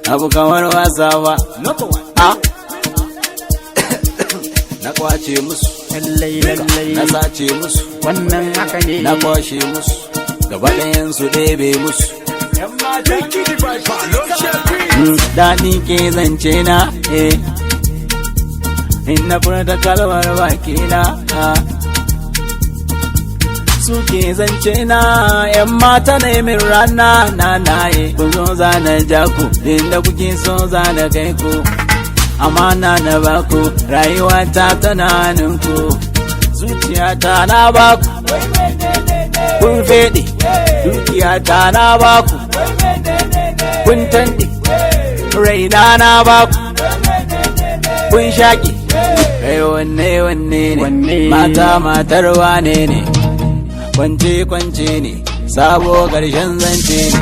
Abu kamar wasa ba. Ah. Na kwace musu. Lallai lallai. Na sace musu. Wannan haka ne. Na kwashe musu. Gaba ɗayan su ɗebe musu. Daɗi ke zance na, eh. In na furta kalmar baki na, ah. Suke zance na, yan mata ne min rana na naye. Ku zo zana ja ku, inda kuke so zana kai ku. Amana na baku, rayuwa ta tana hannunku. Zuciyata na baku, kun feɗe. Dukiyata na baku, kun tanɗe. Raina na baku, kun shaƙi. Kai, wanne wanne ne? Wanne? Mata matar wane ne? Kwance kwance ne, sabo ƙarshen zance ne.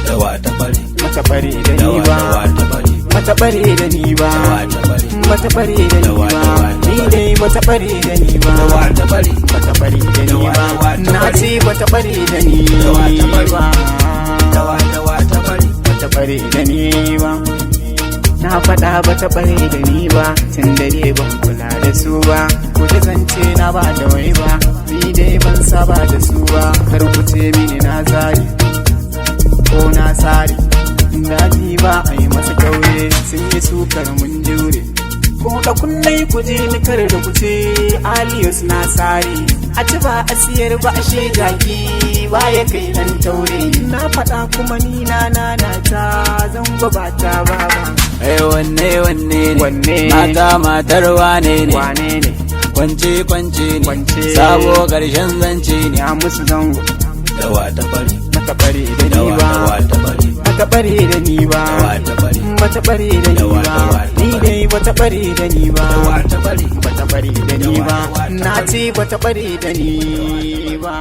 Dawa ta bare. Bata bare da ni Dawa ba. Dawa ta bare. Bata bare da ni ba. Dawa ta bare. Bata bare da ni Dawa, ba. Dawa ta Ni bare. dai bata bare da ni ba. Dawa ta bare. Bata bare da ni Dawa, ba. Dawa ta Na bare. ce bata bare da ni Dawa ta bare. ba. Dawa dawa ta bare. Bata bare da ni ba. Na faɗa bata bare da ni ba. Tun da dai ban kula da su ba. Ko da zance na ba da wai ba. Ni dai ban saba da su ba. Kar ku ce mini na zari ko na sare. Daji ba a yi masa kyaure. Sun yi sukar, mun jure. Ko da kunnai ku je ni, kar da ku ce Alius na sare. A ci ba a siyar ba, a jaki ba ya kai nan taure. Na faɗa kuma ni na na ta zango ba ta ba ba. Ai, wanne wanne ne? Wanne? Mata matar wane ne? Wane ne? Kwance kwance ne. Kwance. Sabo ƙarshen zance ne. Ya musu zango. Dawa ta bare. Bata bare da ni Dawa ba. Dawa ta bare. Bata bare da ni ba. Dawa ta bare. Bata bare da ni Dawa, ba. dawa ta Ni bare. dai bata bare da ni ba. Dawa ta bare. Bata bare da ni Dawa, ba. Dawa ta Na bare. ce bata bare da ni ba.